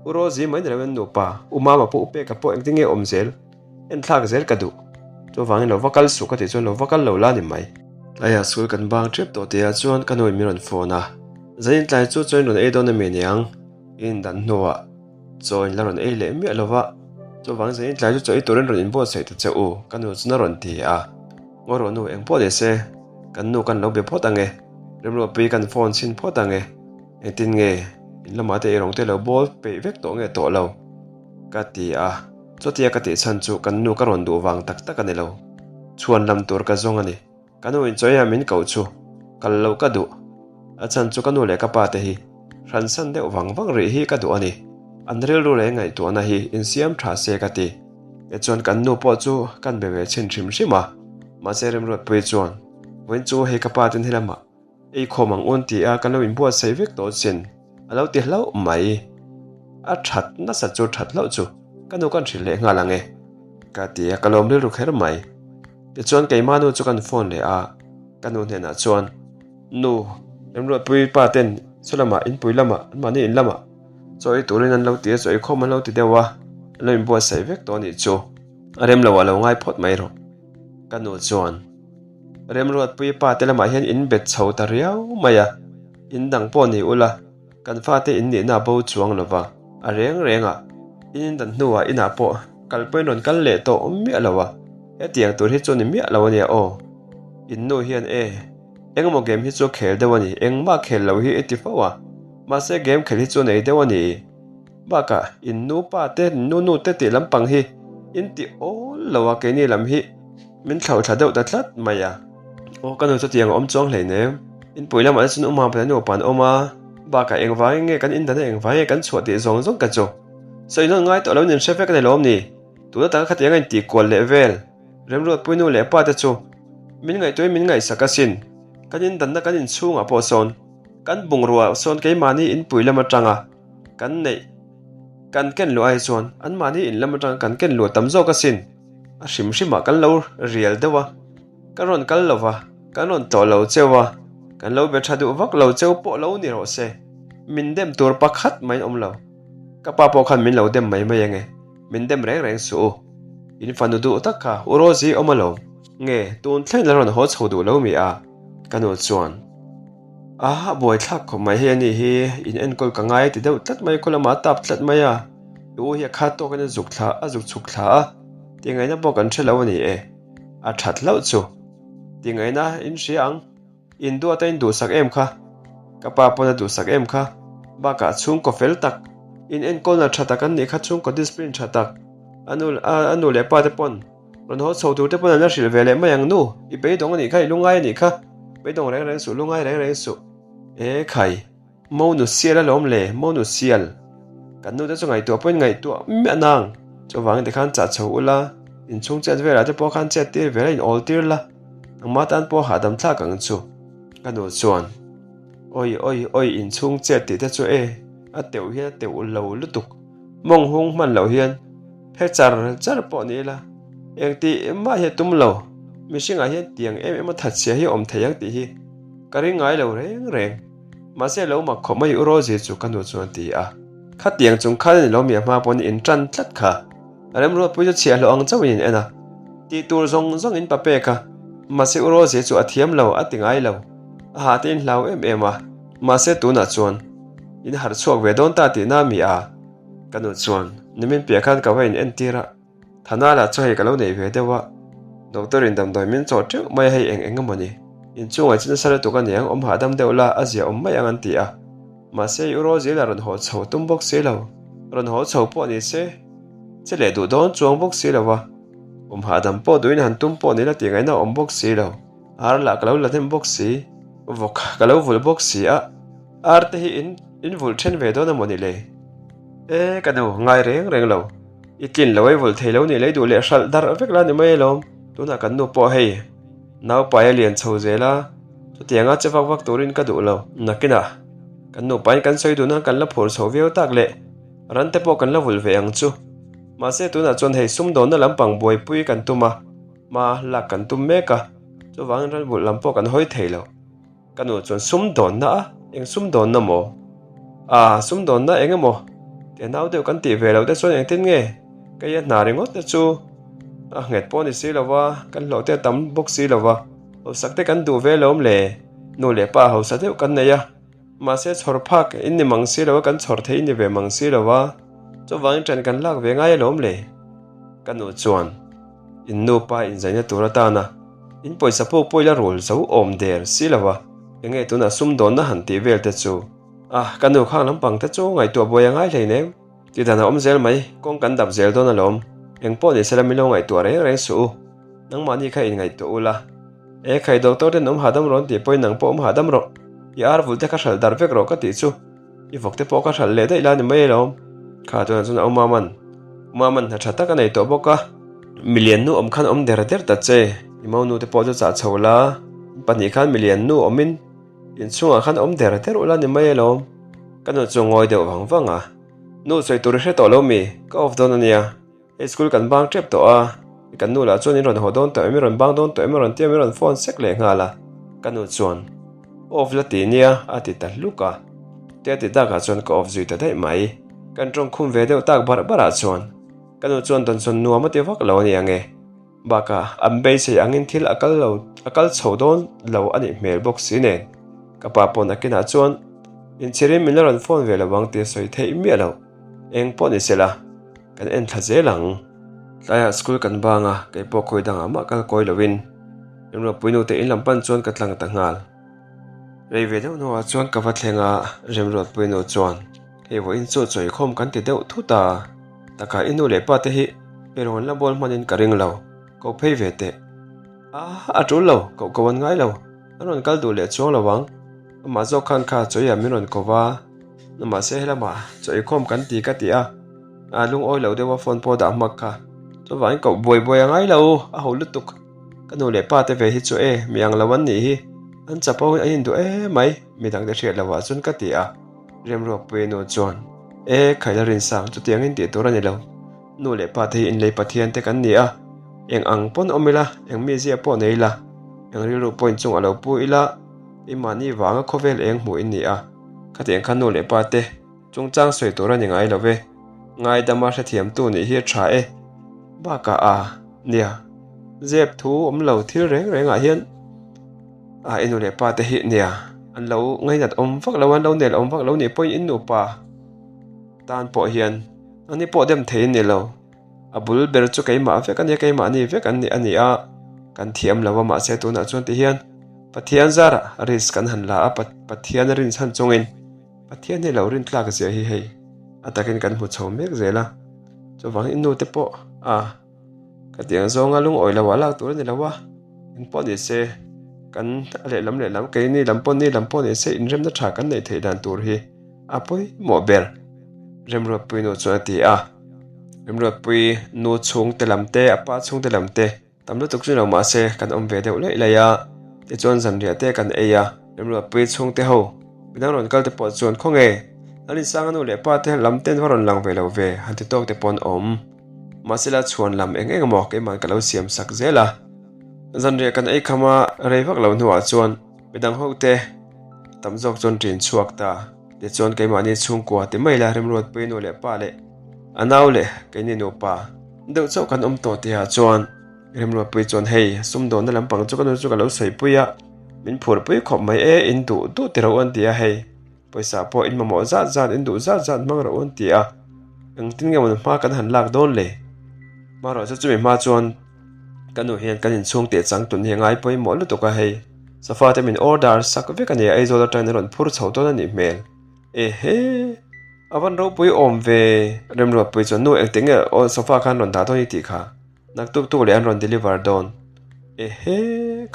U Rosie mai ni loin nupa, U Mama pawh U Peka pawh engtin nge awm zel? Enthlak zel ka duh. Chuvangin lo va kal suh ka tih chuan lo va kal lo la ni mai. Tlaiah school kan bang tep tawh tihah chuan ka nuin min rawn phone a. Zanin tlai chu chuan rawn ei dawn a mi niang? I indan hnuah. Chaw in la rawn ei leh miah lo va, chuvang zanin tlai chu chaw ei turin rawn inbuatsaih ta che u, ka nu chuan a rawn ti a. Ngaw rawh nu, eng pawh ni se, kan nu kan lo be phawt ang e, Remruatpui kan phone chhin phawt ang e, engtin nge? In lamah te eirawng te lo bawl peih vek tawh nge tawh lo? Ka ti a, chutia ka tih chhan chu kan nu ka rawn duh vang tak tak a ni lo. Chhuan lam tur ka zawng a ni. Ka nu in chawi a min koh chu kal loh ka duh. A chhan chu ka nu leh ka pa te hi hransan deuh vang vang rih hi ka duh a ni. An rilru leh ngaihtuahna hi insiam tha se ka ti. Tichuan kan nu pawh chu kan be ve chhin hrim hrim a, mahse Remruatpuii chuan, Vawiin chu hei ka pa ten helamah ei khawm ang un ti a kan lo inbuatsaih vek tawh chin a lo ti hlauh mai. A that nasa chu that hlauh chu ka nu kan hrilh leh nghal ang e ka ti a, ka lawm rilru kher mai. Tichuan keimah nu chu kan phone leh a, ka nu hnenah chuan, Nu, Remruatpuii pa ten saw lamah inpui lamah anmahni in lamah chaw ei turin an lo ti a, chaw ei khawm an lo ti deuh a, an lo inbuatsaih vek tawh a nih chu. A rem loh a lo ngai phawt mai rawh. Ka nu chuan, Remruatpuii pa te lamah hian in bet chho ta riau mai a, in dang pawh ni ula, Kan fate in nihna bo chuang lova, a reng reng a, in indan hnuah inah pawh kal pawhin rawn kal leh tawh awm miah lo a, hetiang tur hi chu ni miah lo a nia aw. In nu hian e, engemaw game hi chu khel deuh a ni, engmah khel lo hi i ti fo a, mahse game khel hi chu nei deuh a ni. Bakah in nu pa te, in nu nu te tih lampang hi in ti awl lo a, keini lam hi min thlauh thla deuh ta tlat mai a. Aw ka nu chutiang a awm chuang hleinem, inpui lamah te chuan uma pahnih nupa an awm a, bakah engvangin nge kan indan a engvangin nge kan chhuah tih zawng zawng ka chu sawi nawn ngai tawh lo in inhre vek a ni lawm ni, tuna taka khatiang a intih kual leh vel Remruatpui nu leh pa te chu min ngaihtuahin min ngaihsak asin, kan indanna kan inchhungah pawh sawn kan bungrua sawn keimahni inpui lam atanga kan neih kan ken luah ai chuan anmahni in lam atanga kan ken luah tam zawk asin, a hrim hrimah kan lo rial deuh a. Kan rawn kal lo va, kan rawn tlawh lo cheu a, kan lo be tha duh vak lo cheu pawh lo ni rawh se. Min dem tur pakhat mai awm lo. Ka pa pawh khan min lo dem mai mai ange, min dem reng reng suh u. In fanu duh tak kha U Rosie awm alawm. Nge, tun thleng la rawn haw chho duh lo mi a? Ka nu chuan, A buaithlak khawp mai hei a nih hi, in enkawl ka ngai ti deuh tlat mai, khaw lamah a tap tlat mai a, i u hi a khat tawkin a zuk thla a zuk chhuk thla a, tingaihna pawh kan hre lo a ni e. A that hlauh chu. Tingaihna in hria ang. In duat a in duhsak em kha. Ka pa pawn a duhsak em kha. Bakah chhungkaw fel tak, in enkawlna tha tak an nih kha chhungkaw discipline tha tak. A nu a nu leh pa te pawn rawn haw chho tur te pawn an la hrilh ve leh mai ang nu. I beidawng a nih kha, i lungai a nih kha. Beidawng reng reng suh, lungai reng reng suh. E khai. Monu sial alawm le, monu sial. Kan nu te chu ngaihtuah pawhin ngaihtuah miah nang. Chuvangin tikhan chah chho ula, inchhung chet velah te pawh khan chet tir vel a in awl tir la, nangmah tan pawh hahdam thlak ang chu. Ka nu chuan, Awi awi awi inchhung chet tih te chu e, a teuh hian a teuh lo lutuk. Mawng hung hman loh hian phe char char pawh ni ila, engti mah hi a tum lo. Mihringah hian tiang em em a thatchhia hi a awm thei ang tih hi ka ring ngai lo reng reng. Mahse lo mak khawp mai u Rosie chu ka nu chuan a ti a. Khatiang chung khan a ni lo mi a hma pawn in tan tlat kha. A remruatpui chu chhiahhlawh ang chauhin in en a. Tih tur zawng zawng in pa pek a. Mahse u Rosie chu a thiam lo a ti ngai lo. A hah te in hlau em em a. Mahse tunah chuan in harh chhuak ve dawn ta tihna mi a. Ka nu chuan nimin piah khan ka va in entir a. Thana lah chu hei ka lo nei ve deuh a, doctor in damdawi min chawh teuh mai a hei eng eng emaw ni, inchungah chu nasa lutuk a niang awm hahdam deuh la a zia awm mai ang an ti a, mahse i u Rosie lah rawn haw chho tum bawk si lo, rawn haw chho pawh ni se che leh duh dawn chuang bawk si lo va, awm hahdam pawh duhin han tum pawh ni la tih ngaihna awm bawk si lo, ar lah ka lo la hnem bawk si, vawk ka lo vulh bawk si a, ar te hi in in vulh then ve dawn emaw ni le? E ka nu ngai reng reng lo. I tlin lo ei vul thei lo nih lei duh leh hralh darh vek la ni mai alawm. Tunah kan nu pawh hei naupai a lian chho zel a, chutianga che vak vak turin ka duh lo. Nakinah kan nupain kan sawi duhna kan la phur chho viau tak leh ran te pawh kan la vul ve ang chu. Mahse tunah chuan hei sumdawnna lampang buaipui kan tum a, hma lak kan tum mek a, chuvangin ran vulh lam pawh kan hawi thei lo. Ka nu chuan sumdawnna a? Eng sumdawnna maw? Aa, sumdawnna eng emaw? Tia nau deuh kan tih ve loh te chuan engtin nge? Kei a hna ringawt te chu a nghet pawh ni si lo va, kan hlawh te a tam bawk si lo va, hausak te kan duh ve lawm le? Nu leh pa hausa deuh kan nei a, mahse chhawr phak in ni mang si lo a, kan chhawr thei in ni ve mang si lo va, chuvangin ṭan kan lak ve ngai alawm le? Ka nu chuan in nupa inzaina tur atana In pawisa pawh pawh ila rawl zo awm der si lo a, enge tunah sumdawnna han tih vel te chu. A, ka nu khang lampang te chu ngaihtuah buai a ngai hleinem. Tidan a awm zel mai, kawng kan dap zel dawn alawm. Eng pawh ni sela min lo ngaihtuah reng reng suh u. Nangmahni kha inngaihtuah u la. E khai doctor ten awm hahdam rawn tih pawhin nang pawh awm hahdam rawh. I ar vul te kha hralh dar vek rawh ka tih chu. I vawk te pawh kha hralh leh daih la ni mai alawm. Kha tunah chuan a awm a man. Uma man hna tha tak a nei tawh bawk a. Milian nu awm khan awm der der ta che. I maunu te pawh chu chah chho la. Pahnih khan milian nu awmin inchhungah khan awm der der ula ni mai alawm. Ka nu chu ngawi deuh vang vang a. Nu sawi tur i hre tawh lo mi? Ka off dawn a nia. Hei school kan bang tep tawh a, kan nu lah chuan in rawn haw dawn tawh em, i rawn bang dawn tawh em, a rawn tia min rawn phone sek leh nghal a. Ka nu chuan, Off la ti nia, a ti ta hluk a. Tia ti takah chuan ka off zui ta daih mai. Kan tawngkhum ve deuh tak barh barh ah chuan ka nu chuan dawnsawn nuam a ti vak lo a ni ang e. Bakah an beisei angin thil a kal lo a kal chho dawn lo a nih hmel bawk si nen. Ka pa pawn a kinah chuan inchhirin min la rawn phone ve lo ang tih a sawi theih miah lo. Eng pawh ni sela kan en thla zel ang. Tlaiah school kan bang a, kei pawh khawi dangah mah kal kawi loin Remruatpui nute in lam pan chuan ka tlang ta nghal. Rei ve deuh hnuah chuan ka va thleng a, Remruatpui nu chuan hei vawiin chu chawikhawm kan ti deuh thut a. Takah i nu leh pa te hi hmel la bawl hmanin ka ring lo, koh phei ve teh. A, a tul lo, koh ko an ngai lo, an rawn kal duh leh chuang lo ang. Amah zawk khan kha chawiah min rawn ko va, mahse helamah chawikhawm kan ti ka ti a, a lungawi lo deuh a phone pawh dah hmak kha. Chuvangin koh buai buai a ngai lo, a ho lutuk. Ka nu leh pa te ve hi chu e, mi ang lo an nih hi, an chapo in an induh emai, midang te hriat loh ah chuan ka ti a. Remruatpuia nu chuan, E, Khaila Rinsang, chutiangin tih tur a ni lo. Nu leh pa te hi inlei Pathian te kan ni a, eng ang pawn awm ila, eng mizia pawh nei ila, eng rilru pawh inchung a lo pu ila, i mahni vanga khawvel eng hmuh in ni a. Khatiang kha nu leh pa te chungchang sawi tur a ni ngai lo ve. Ngaidama hrethiamtu nih hi a tha e. Bakah a, nia, zep thu awm lo thil reng rengah hian, A i nu leh pa te hi nia an lo ngainat awm vak lo an lo nel awm vak lo nih pawhin in nupa tan pawh hian an ni pawh dem thei an ni lo a bul ber chu keimah vek a nia keimah ni vek an ni a ni a kan thiam lo a mahse tunah chuan ti hian Pathian zarah risk kan han la a Pathian a rinchhan chungin Pathian hi lo rin tlak zia hi hei a takin kan hmu chho mek zel a chuvang in nu te pawh a. Ka tiang zawnga lungawi lo ah lak tur a ni lo a, eng pawh ni se kan a lehlam lehlam keini lam pawh ni lam pawh ni se inremna tha kan neih theih dan tur hi a pawimawh ber Remruatpui nu chuan a ti a, Remruatpui nu chhungte lam te a pa chhungte lam te tam lutuk chu ni lo mahse kan awm ve deuh laih laih a, tichuan zanriah te kan ei a, Remruatpui chhungte ho midang rawn kal te pawh chuan khawnge Lalinsanga nu leh pa te lam ten va rawn lang ve lo ve han ti tawk te pawh an awm. Mahsela chhuan lam eng eng emaw keimah ka lo siam sak zel a. Zanriah kan ei kham a, rei vak lo hnuah chuan midang ho te tam zawk chuan ṭin chhuak ta. Tichuan keimahni chhungkua ti mai la Remruatpui nu leh pa leh a nau leh keini nupa deuh chauh kan awm tawh tihah chuan Remruatpui chuan hei sumdawnna lampang chu ka nu chu ka lo sawipui a, min phurpui khawp mai e, in duh duh ti ro an ti a hei. Pawisa pawh in mamawh zat zat, in duh zat zat hmang rawh u an ti a, engtin nge maw hma kan han lak dawn le? Hmarawh chu chumi hma chuan ka nu hian kan inchhung teh chang tun hi a ngai pawimawh lutuk a hei, sofa te min order sak vek a nia, Aizawl atangin a rawn phur chho dawn a nih hmel. Ehe! A van ropui awm ve! Remruatpui chuan nu engtin nge sofa khan rawn dah dawn i tih kha, naktuk tuk leh an rawn deliver dawn. Ehe!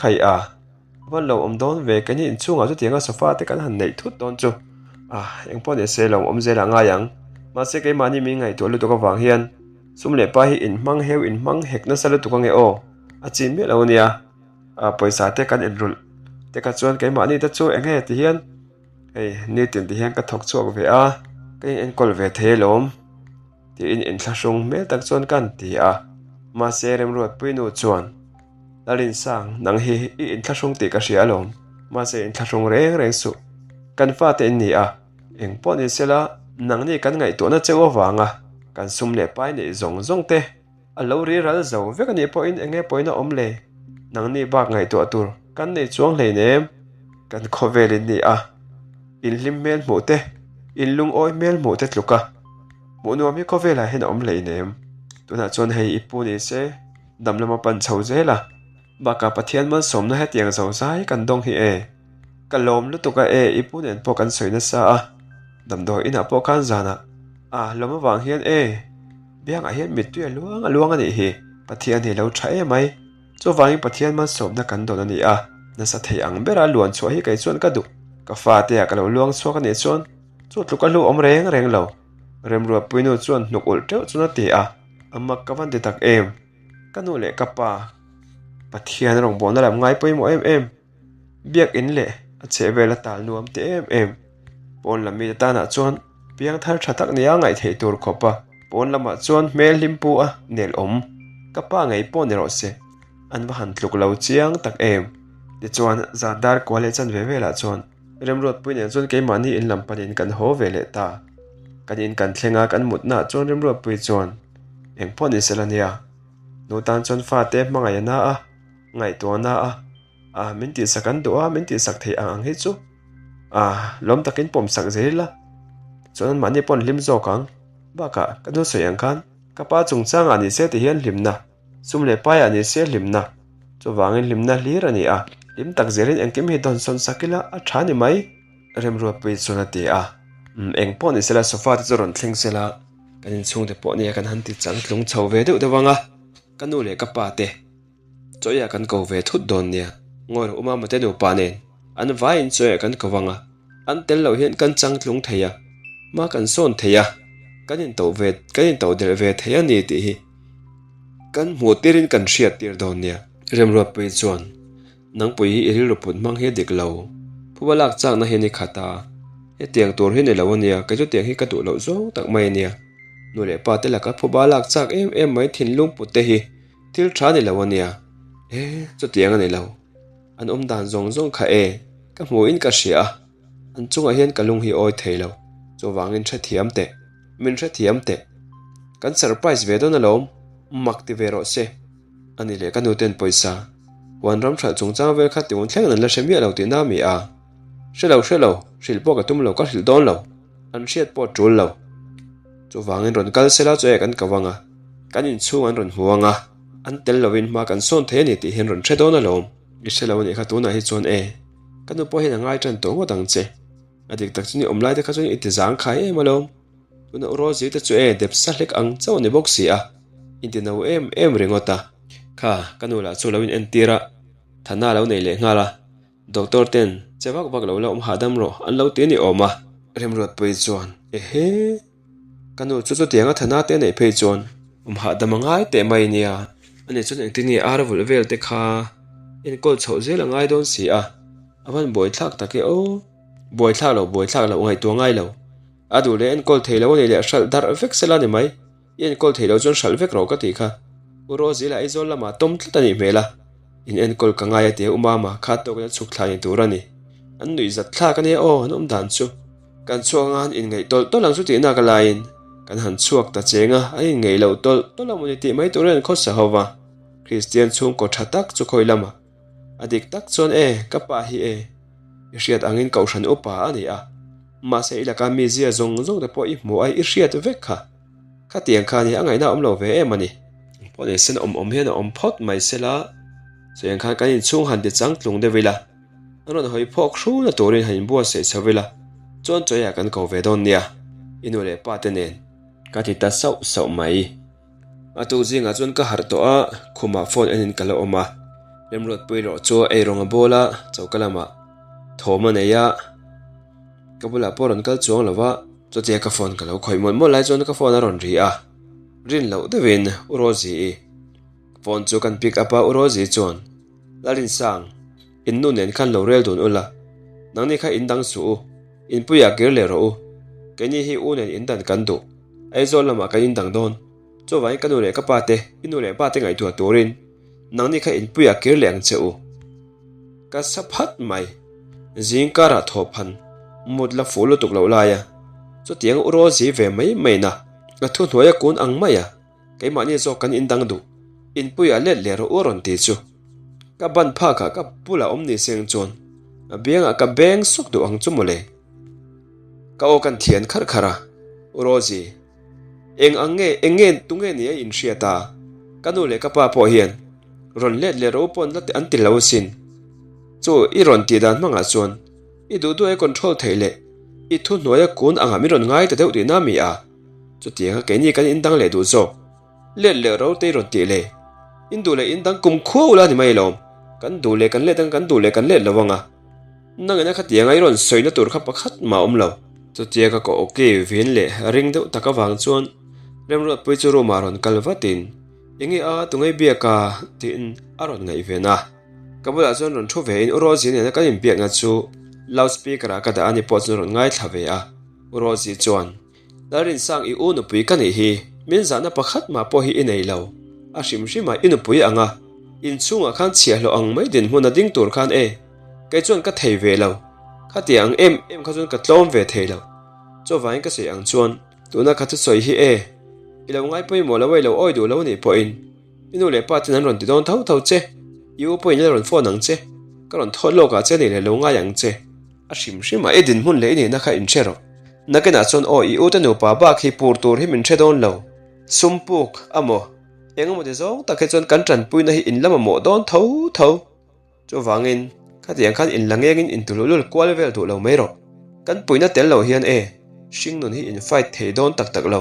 Khai a! Van lo awm dawn ve, keini inchhungah chutianga sofa te kan han neih thut dawn chu. Ah, eng pawh ni se lo awm zel a ngai ang. Mahse keimahni min ngaihtuah lutuk avang hian sum leh pa hi inhmang heu inhmang hek nasa lutuk ange aw, a chin miah lo ania. Ah, pawisa te kan inrulh te kha chuan keimahni te chu eng nge ti hian hei nitin ti hian ka thawk chhuak ve a, ka in enkawl ve thei alawm. Tiin inthlahrung hmel tak chuan ka han ti a. Mahse Remruatpui nu chuan, Lalinsang, nang hi i inthlahrung tih ka hria alawm. Mahse inthlahrung reng reng suh. Kan fate in ni a, eng pawh ni sela nangni kan ngaihtuahna cheu avanga kan sum leh pai neih zawng zawng te a lo ri ral zo vek anih pawhin eng nge pawhin a awm le? Nangni bak ngaihtuah tur kan nei chuang hleinem. Kan khawvel in ni a, inhlim hmel hmuh te, inlungawi hmel hmuh te tluk a. Hmuh nuam hi khawvelah hian a awm hleinem. Tunah chuan hei i pu ni se, dam lama pan chho zel a. Bakah Pathian malsawmna hetiang zo zai kan dawng hi e. Ka lawm lutuk a e, i pu nen pawh kan sawi nasa a. Damdawi inah pawh khan zanah a lawm avang hian e, biangah hian mittui a luang a luang a nih hi, Pathian hi lo tha em mai. Chuvangin Pathian malsawmna kan dawn a ni a, nasa thei ang bera luan chhuah hi kei chuan ka duh. Ka fate ah ka lo luang chhuak a nih chuan chu tluk a hlu awm reng reng lo. Remruatpuinu chuan hnuk ulh teuh chuan a ti a, a mak ka van ti tak em. Ka nu leh ka pa Pathian rawngbawlna lam ngai pawimawh em em. Biakin leh a chhehvel a tal nuam te em em. Pawn lam mite tanah chuan piang thar tha tak nia ngaih theih tur khawp a, pawn lamah chuan hmel hlim pu a nel awm. Ka pa ngei pawh ni rawh se, an va han tluk lo chiang tak em. Tichuan zan dar kual leh chanve velah chuan Remruatpui nen chuan keimahni in lam panin kan haw ve leh ta. Kan in kan thleng a, kan mutnaah chuan Remruatpui chuan engpawh ni sela nia, nu tan chuan fate hmangaih a na a, ngaihtuah na a. A, min tihsak an duh a, min tihsak theih ang ang hi chu a, lawm takin pawmsak zel ila, chuan anmahni pawh an hlim zawk ang. Bakah, ka nu sawi ang khan, ka pa chungchangah ni se ti hian hlimna, sum leh paiah ni se hlimna, chuvangin hlimna hlir a ni a, hlim tak zelin engkim hi dawnsawn sak ila a tha ni mai, Remruatpui chuan a ti a. Umm, eng pawh ni sela sofa te chu rawn thleng sela, kan inchhungte pawh nia kan han ti chang tlung chho ve deuh deuh ang a, ka nu leh ka pa te. Chawiah kan ko ve thut dawn nia, ngawi rawh Umama te nupa nen an vaiin chawiah kan ko vang a, an tel loh hian kan changtlung thei a, hma kan sawn thei a, kan into ve kan into delh ve thei a ni tih hi kan hmuh tirin kan hriat tir dawn nia. Remruatpui chuan, Nangpui hi i rilru put hmang hi a dik lo, phuba lak chakna hian i khat a, hetiang tur hi ni lo a nia, kei chu tiang hi ka duh loh zawng tak mai a nia, nu leh pa te laka phuba lak chak em em mai thinlung put te hi Thil tha ni lo a nia. E, chutiang a ni lo. An awm dan zawng zawng kha e, ka hmuhin ka hria a. An chungah hian ka lung hi awi thei lo. Chuvangin hrethiam teh. Min hrethiam teh. Kan surprise ve dawn alawm. Mak ti ve rawh se. A ni leh ka nuten pawisa huan ram hralh chungchang vel kha tiun thleng an la hre miah lo tihna a mi a. Hre lo hre lo, hrilh pawh ka tum lo, ka hrilh dawn lo. An hriat pawh tul lo. Chuvangin rawn kal sela chu e kan ko ang a, kan inchhung an rawn hmu ang a, an tel lovin hma kan sawn thei a ni tih hian rawn hre dawn alawm. I hre lo a nih kha tunah hi chuan e, ka nu pawh hian a ngai tan tawh ngawt ang che. A dik tak chu ni awm lai te kha chuan i ti zang khai em alawm. Tuna u Rosie te chu e dep sa hlek ang chauh a ni bawk si a, in ti no em em ringawt a. Kha, ka nu lah chu lo in entir a, Thana lo nei leh nghal a. Doctor ten che vak vak lo la awm hahdam rawh an lo ti a ni awm a. Remruatpui chuan, Ehe! Ka nu chu chutianga thana te neih phei chuan awm hahdam a ngai teh mai nia. Ani chuan engtin nge ar vulh vel te kha enkawl chhoh zel a ngai dawn si a, a van buaithlak tak e aw. Buaithlak loh buaithlak loh ngaihtuah ngai lo. A duh leh enkawl thei lo a nih leh hralh darh vek sela ni mai. I enkawl theih loh chuan hralh vek rawh ka tih kha. U Rosie lah Aizawl lamah tawm tlat a nih hmel a, in enkawl ka ngai a ti a, U Mama kha tawkin a chhuk thla ni tur a ni. An nuih zat thlak a nia aw, an awm dan chu. Kan chhuak anga an inngeih tawlh tawlh ang chu tihna ka laiin kan han chhuak ta cheng a, an inngeih loh tawlh tawlh a maw ni tih mai turin an khawsa ho va. Kristian chhungkaw tha tak chu khawi lamah a dik tak chuan e, ka pa hi e, i hriat angin kohhran upa a ni a, mahse i laka mi zia zawng zawng te pawh i hmu a, i hriat vek kha. Khatiang khan hi a ngaihna awm lo ve em a ni. Pawh nei sen awm awm hian a awm phawt mai sela, chutiang khan kan inchhung han ti changtlung deuh ila, an rawn hawi phawk hruna turin han inbuatsaih chho ila, chuan chawiah kan ko ve dawn nia, i nu leh pa te nen. Ka ti ta sauh sauh mai. A tuk zingah chuan ka harh tawh a, khumah phone enin ka la awm a, Remruatpui erawh chu eirawng a bawl a, choka lamah thawm a nei a. Ka bulah pawh rawn kal chuang lo va. Chutia ka phone ka lo khawih mawlh mawlh lai chuan ka phone a rawn ri a, rin loh deuhin U Rosie-i phone chu kan pick up a, U Rosie chuan, Lalinsang, in nu nen khan lo rel dun ula, nangni kha in dang suh u, inpuiah kir leh rawh u, keini hi u nen in dan kan duh, Aizawl lamah kan indang dawn, chuvangin ka nu leh ka pa te, i nu leh pa te ngaihtuah turin nangni kha inpuiah kir leh ang che u. Ka sa phat mai. Zing karah thawhphan mut la fuh lutuk loh lai a, chutiang u Rosie ve mai mai na, a thuhnuai a kun ang mai a, keimahni zawk kan indang duh, inpuiah let leh rawh u a rawn ti chu. Ka ban phakah ka bulah awm ni seng chuan a biangah ka beng sawk duh ang chu mawle. Ka aw kan thian kharh kharh a, U Rosie, Eng ang nge, eng nge, tunge ni a inhriat a? Ka nu leh ka pa pawh hian rawn let leh ro pawn la an ti lo asin. Chu i rawn tih dan hmangah chuan i duh duh ai control theih leh. I thuhnuaia kun angah min rawn ngai ta deuh tihna mi a? Chutianga keini kan indang leh duh zawk. Let leh ro te i rawn tih le. In duh leh indang kum khua ula ni mai alawm. Kan duh leh kan let anga kan duh leh kan let lo anga. Nangina khatianga i rawn sawina tur kha pakhat mah a awm lo. Chutia ka koh awki vin leh ring deuh tak avang chuan Remruatpui chu room ah rawn kal vatin, Enge a, tunge biak a? tiin a rawn ngaihven a. Ka bulah chuan rawn thu vein U Rosie nena kan inbiakna chu loud speaker ah ka dah a ni pawh chuan rawn ngaithla ve a. U Rosie chuan, Lalrinsang i u nupui ka nih hi, min zahna pakhat mah pawh hi i nei lo. A hrim hrimah i nupui ang a, inchhungah khan chhiahhlawh ang mai dinhmun a ding tur khan e, kei chuan ka thei ve lo. Khatiang ang em em kha chuan ka tlawm ve thei lo. Chuvangin ka sawi ang chuan, tuna ka thusawi hi e, i lo ngai pawimawh lo a i lo awi duh lo nih pawhin, I nu leh pa ten an rawn ti dawn tho tho che, i u pawhin la rawn phone ang che, ka rawn thawt lawk ah che nih leh lo ngai ang che. A hrim hrim a, i dinhmun leh i nihna kha inhre rawh. Nakinah chuan aw i u te nupa bak hi pur tur hi min hre dawn lo. Sum puk a maw? Eng emaw ti zawng tak hi chuan kan tanpuina hi in la mamawh dawn tho tho. Chuvangin, khatiang khan in la ngengin in tululul kual vel duh lo mai rawh. Kan puihna tel lo hian e, hringnun hi in fight thei dawn tak tak lo.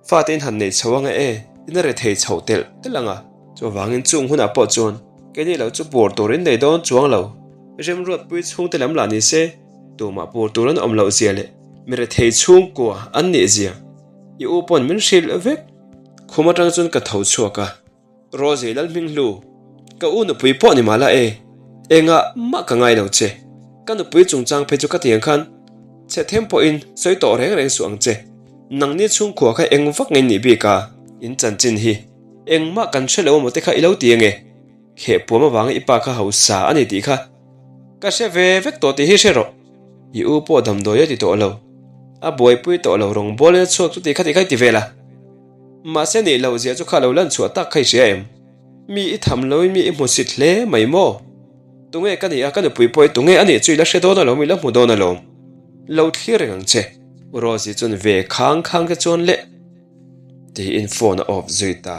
Fate in han nei chho anga e, in a re thei chho telh telh anga. Chuvangin chung hunah pawh chuan keini lo chu pur tur in nei dawn chuang lo. Remruatpui chhungte lam lah ni se, tumah pur tur an awm loh zia leh mi rethei chhungkua an nih zia i u pawn min hrilh vek. Khum atang chuan ka tho chhuak a. Rosie Lalhminghlu, Ka u nupui pawh ni mah la e, engah mah ka ngai lo che. Ka nupui chungchang phei chu ka tiang khan chhe them pawhin sawi tawh reng reng suh ang che. Nangni chhungkhua kha eng vak ngei nih bik a, in chanchin hi engmah kan hre lo amaw te kha i lo ti ange. Kheh puam avanga i pa kha hausa a ni tih kha ka hre ve vek tawh tih hi hre rawh. I u pawh damdawi a ti tawh lo, a buaipui tawh lo rawngbawl in a chhuak chu ti kha ti kha i ti vel a. Mahse nih loh zia chu kha lo lan chhuah tak kha i hria em? Mi i tham loin mi i hmu sit hle mai maw? Tunge ka nih a, ka nupui pawh i tunge a nih chu i la hre dawn alawm, i la hmu dawn alawm. Lo thlir reng ang che. U Rosie chuan ve khang khang te chuan le tiin phone a off zui ta.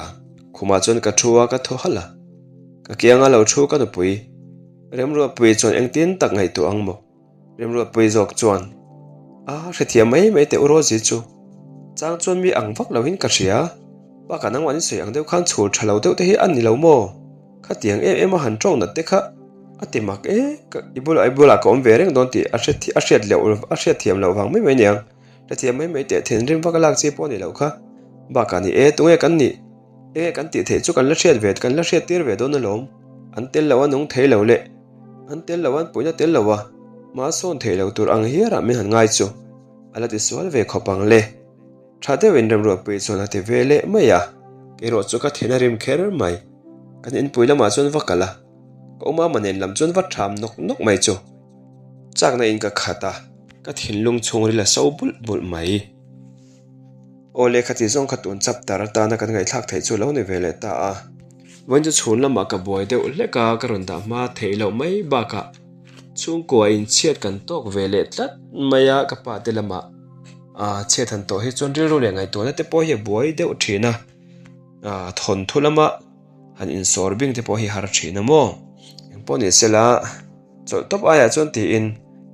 Khumah chuan ka thu a, ka thaw halh a. Ka kianga lo thu ka nupui Remruatpuii chuan engtin tak ngaihtuah ang maw? Remruatpui zawk chuan, A hrethiam mai mai teh u Rosie chu. Chang chuan mi ang vak lohin ka hria. Bakah nangmah in sawi ang deuh khan chhur tha lo deuh te hi a ni lo maw? Khatiang em em a han tawng nat te kha a ti mak e. I bulah i bulah ka awm ve reng dawn tih a hriat loh a hriatthiam loh vang mai mai niang. Hrethiam mai mai teh thinrim vak a lak chi pawh a ni loh kha. Bakah ni e, tunge kan nih? Enge kan tih theih chu kan la hriat ve kan la hriat tir ve dawn alawm. An tel lo a nung thei lo le. An tel lo an puihna tel lo a, hma sawn theih lo tur ang hiarah min han ngai chu a la tisual ve khawp ang le. Tha deuhin Remruatpui chuan a ti ve leh mai a, kerawh chu ka then a rim kher mai. Kan inpui lamah chuan va kal a, ka umama nen lam chuan va tham nawk nawk mai chu chakna in ka khat a, ka thinlung chhungril a so bulh bulh mai. Aw lehkha tih zawng kha tun chapter atana kan ngaihthlak theih chu a lo ni ve leh ta a. Vawiin chu chhun lamah ka buai deuh hlek a, ka rawn dah hma theih loh mai bakah chhungkua inchhiat kan tawk ve leh tlat mai a, ka pa te lamah chhiat han tawh hi chuan rilru leh ngaihtuahna te pawh hi a buai deuh thin a, thawnthu lama han insawr bing te pawh hi har thin a maw? Engpawh ni sela. Chawlh tawp aiah chuan tiin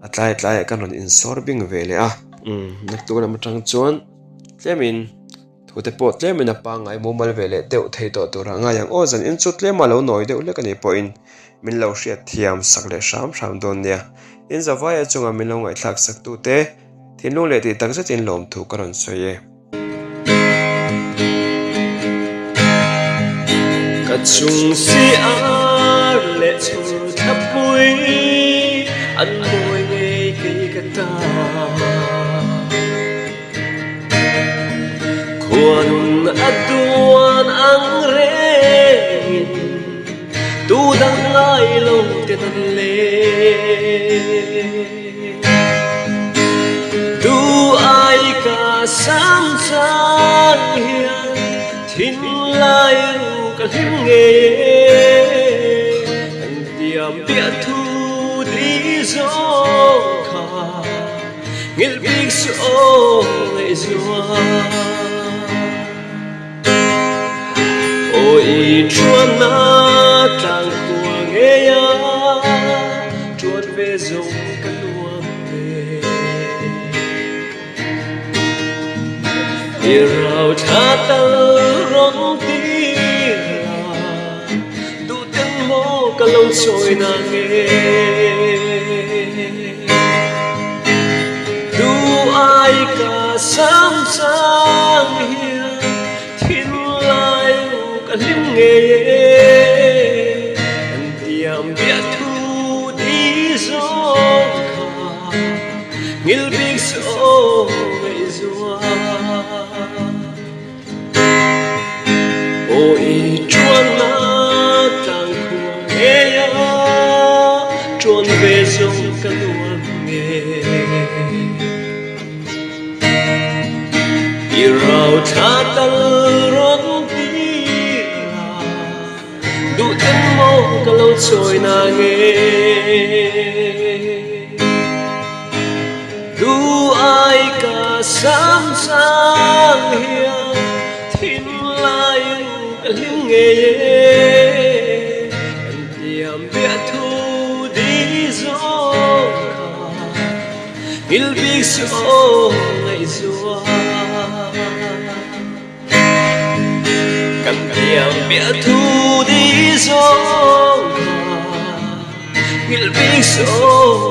a tlai tlaiah kan rawn insawr bing ve leh a. Umm naktuk lam atang chuan tlemin thu te pawh tlemin a pangngai mumal ve leh deuh thei tawh turah ngai ang aw zan in chu tlema lo nawi deuh hlek a nih pawhin min lo hriat thiam sak leh hram hram dawn nia. In zavaia chunga min lo ngaihthlak sak tute thinlung leh tih tak zetin lawmthu ka rawn sawi e. Ka chung si ar leh chhur thlapui an mawi ngei kei ka ta. Khuanun a duan ang rengin tu dang ngai lo ten an leng. Tu ai ka sam chang hian thinlai ru ka hlim ngei e Kan tiam piah thu ti zawng kha nghilh bik suh aw ngaihzual. Aw i chuanna tlang khua ngei a, chuan ve zawng ka nuam ve. I rau thla tal rawn tir la, duh ten maw ka lo chawi na nge? Duh ai ka sam chang hian thinlai u ka hlim ngei e, kan tiam biahthu di zawng kha. Ngil bik saw ngaihzual. Aw i tuanna tlang khua ngei a, tuan ve zawng ka nuam nge. I rau thla tal rawn tir la. Duh ten maw ka lo chawi na nge? Duh ai ka sam chang hian thinlai u ka hlim ngei e. Kan tiam biahthu di zawng kha ngil bik suh aw ngaihzual. Kan tiam biahthu di zawng kha nghilh bik suh.